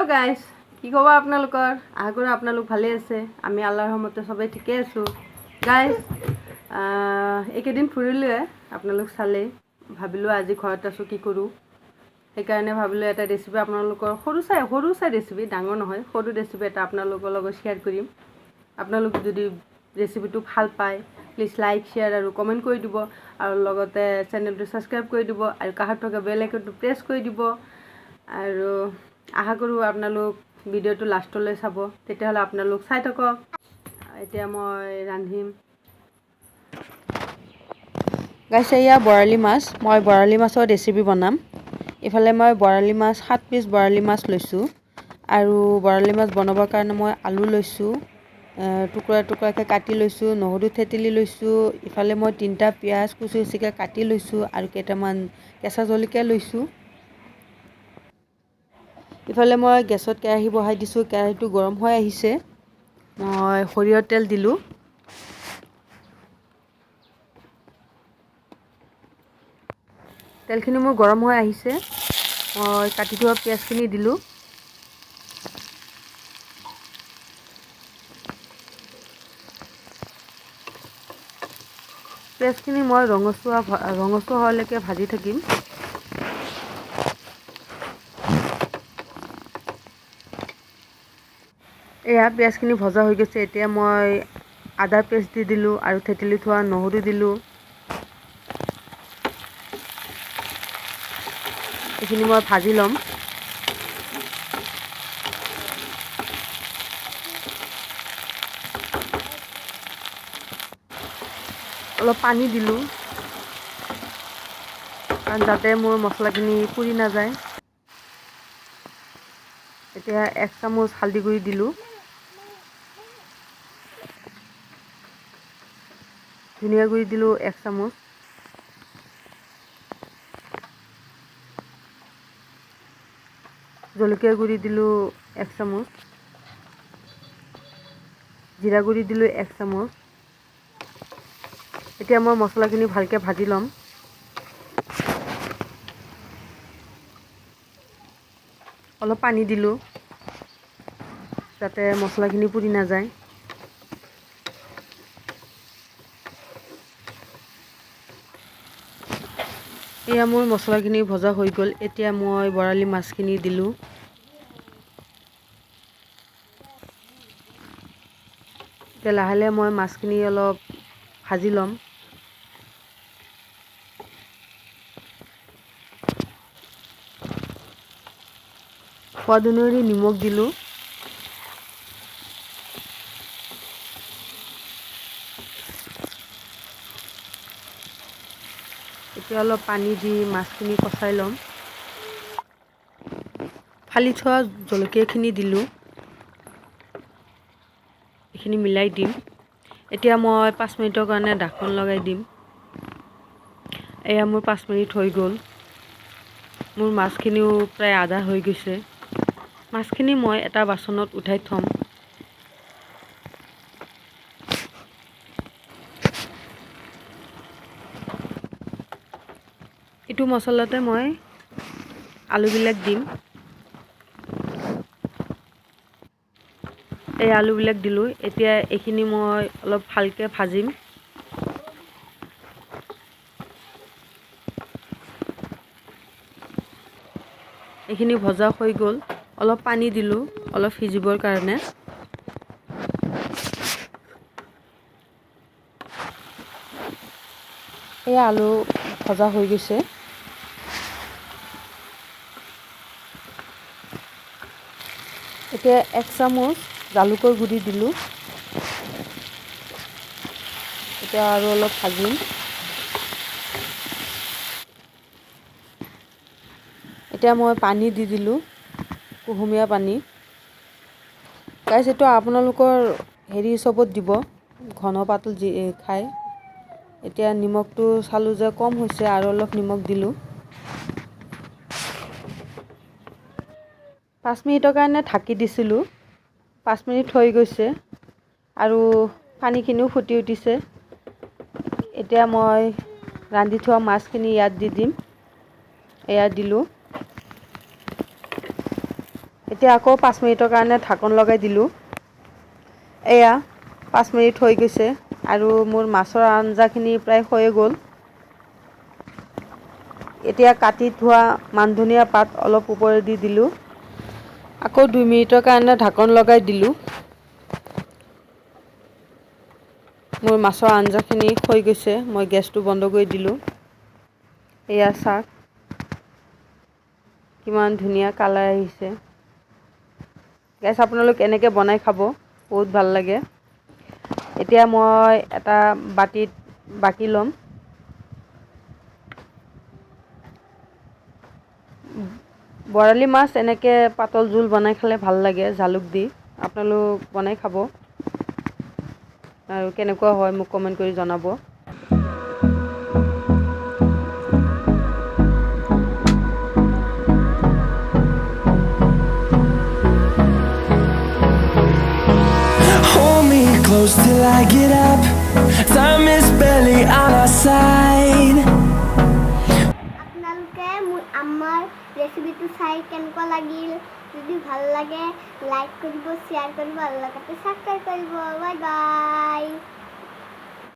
Hello' guys, কি খবৰ আপোনালোকৰ? আশা কৰোঁ আপোনালোক ভালেই আছে। আমি আল্লাহৰ ৰহমতে সবেই ঠিকেই আছোঁ। গাইজ, এইকেইদিন ফুৰিলোৱে, আপোনালোক চালেই। ভাবিলোঁ আজি ঘৰত আছোঁ, কি কৰোঁ, সেইকাৰণে ভাবিলোঁ এটা ৰেচিপি আপোনালোকৰ সৰু চাই ৰেচিপি, ডাঙৰ নহয়, সৰু ৰেচিপি এটা আপোনালোকৰ লগত শ্বেয়াৰ কৰিম। আপোনালোক যদি ৰেচিপিটো ভাল পায়, প্লিজ লাইক, শ্বেয়াৰ আৰু কমেণ্ট কৰি দিব, আৰু লগতে চেনেলটো ছাবস্ক্ৰাইব কৰি দিব, আৰু কাষত থকা বেল আইকনটো প্ৰেছ কৰি দিব। আৰু আশা কৰোঁ আপোনালোক ভিডিঅ'টো লাষ্টলৈ চাব, তেতিয়াহ'লে আপোনালোক চাই থাকক। এতিয়া মই ৰান্ধিম। গাইছ, এয়া বৰালি মাছ। মই বৰালি মাছৰ ৰেচিপি বনাম। ইফালে মই বৰালি মাছ 7 পিচ বৰালি মাছ লৈছোঁ, আৰু বৰালি মাছ বনাবৰ কাৰণে মই আলু লৈছোঁ, টুকুৰা টুকুৰাকৈ কাটি লৈছোঁ, নহৰু থেতেলি লৈছোঁ। ইফালে মই 3টা পিঁয়াজ কুচি কুচিকৈ কাটি লৈছোঁ, আৰু কেইটামান কেঁচা জলকীয়া লৈছোঁ। ইফালে মই গেছত কেৰাহী বহাই দিছোঁ। কেৰাহীটো গৰম হৈ আহিছে। মই সৰিয়হৰ তেল দিলোঁ। তেলখিনি মোৰ গৰম হৈ আহিছে। মই কাটি থোৱা পিঁয়াজখিনি দিলোঁ। পিঁয়াজখিনি মই ৰঙচুৱা ৰঙচুৱা হোৱালৈকে ভাজি থাকিম। এয়া পিঁয়াজখিনি ভজা হৈ গৈছে। এতিয়া মই আদা পেষ্ট দি দিলোঁ আৰু থেতেলি থোৱা নহৰু দিলোঁ। এইখিনি মই ভাজি ল'ম। অলপ পানী দিলোঁ, কাৰণ যাতে মোৰ মছলাখিনি পুৰি নাযায়। এতিয়া 1 চামুচ হালধি গুড়ি দিলোঁ, ধনিয়া গুড়ি দিলোঁ 1 চামুচ, জলকীয়া গুড়ি দিলোঁ 1 চামুচ, জিৰা গুড়ি দিলোঁ 1 চামুচ। এতিয়া মই মছলাখিনি ভালকৈ ভাজি ল'ম। অলপ পানী দিলোঁ যাতে মছলাখিনি পুৰি নাযায়। এয়া মোৰ মছলাখিনি ভজা হৈ গ'ল। এতিয়া মই বৰালি মাছখিনি দিলোঁ। এতিয়া লাহে লাহে মই মাছখিনি অলপ ভাজি ল'ম। সোৱাদ অনুসৰি নিমখ দিলোঁ। এতিয়া অলপ পানী দি মাছখিনি কচাই ল'ম। ফালি থোৱা জলকীয়াখিনি দিলোঁ, এইখিনি মিলাই দিম। এতিয়া মই 5 মিনিটৰ কাৰণে ঢাকন লগাই দিম। এয়া মোৰ 5 মিনিট হৈ গ'ল। মোৰ মাছখিনিও প্ৰায় আধা হৈ গৈছে। মাছখিনি মই এটা বাচনত উঠাই থ'ম। এইটো মছলাতে মই আলুবিলাক দিম। এই আলুবিলাক দিলোঁ। এতিয়া এইখিনি মই অলপ ভালকৈ ভাজিম। এইখিনি ভজা হৈ গ'ল। অলপ পানী দিলোঁ অলপ সিজিবৰ কাৰণে। এই আলু ভজা হৈ গৈছে। এতিয়া 1 চামুচ জালুকৰ গুড়ি দিলোঁ। এতিয়া আৰু অলপ ভাজিম। এতিয়া মই পানী দি দিলোঁ, কুহুমীয়া পানী। গাইজ, এইটো আপোনালোকৰ হেৰি হিচাপত দিব, ঘন পাতল যি খায়। এতিয়া নিমখটো চালোঁ যে কম হৈছে, আৰু অলপ নিমখ দিলোঁ। 5 মিনিটৰ কাৰণে ঢাকি দিছিলোঁ। 5 মিনিট হৈ গৈছে আৰু পানীখিনিও ফুটি উঠিছে। এতিয়া মই ৰান্ধি থোৱা মাছখিনি ইয়াত দি দিম। এয়া দিলোঁ। এতিয়া আকৌ 5 মিনিটৰ কাৰণে ঢাকন লগাই দিলোঁ। এয়া 5 মিনিট হৈ গৈছে আৰু মোৰ মাছৰ আঞ্জাখিনি প্ৰায় হৈয়ে গ'ল। এতিয়া কাটি থোৱা মানধনিয়া পাত অলপ ওপৰেদি দিলোঁ। আকৌ 2 মিনিটৰ কাৰণে ঢাকন লগাই দিলোঁ। মোৰ মাছৰ আঞ্জাখিনি হৈ গৈছে। মই গেছটো বন্ধ কৰি দিলোঁ। এয়া চাওক কিমান ধুনীয়া কালাৰ আহিছে। গেছ আপোনালোক এনেকৈ বনাই খাব, বহুত ভাল লাগে। এতিয়া মই এটা বাতিত বাকি ল'ম। বৰালি মাছ এনেকৈ পাতল জোল বনাই খালে ভাল লাগে, জালুক দি। আপোনালোক বনাই খাব আৰু কেনেকুৱা হয় মোক কমেণ্ট কৰি জনাব। Hold me close till I get up. Time is barely on our side. আপোনালোকে মোৰ আমাৰ ৰেচিপিটো চাই কেনেকুৱা লাগিল? যদি ভাল লাগে, লাইক কৰিব, শ্বেয়াৰ কৰিব আৰু লগতে ছাবস্ক্ৰাইব কৰিব। Bye bye.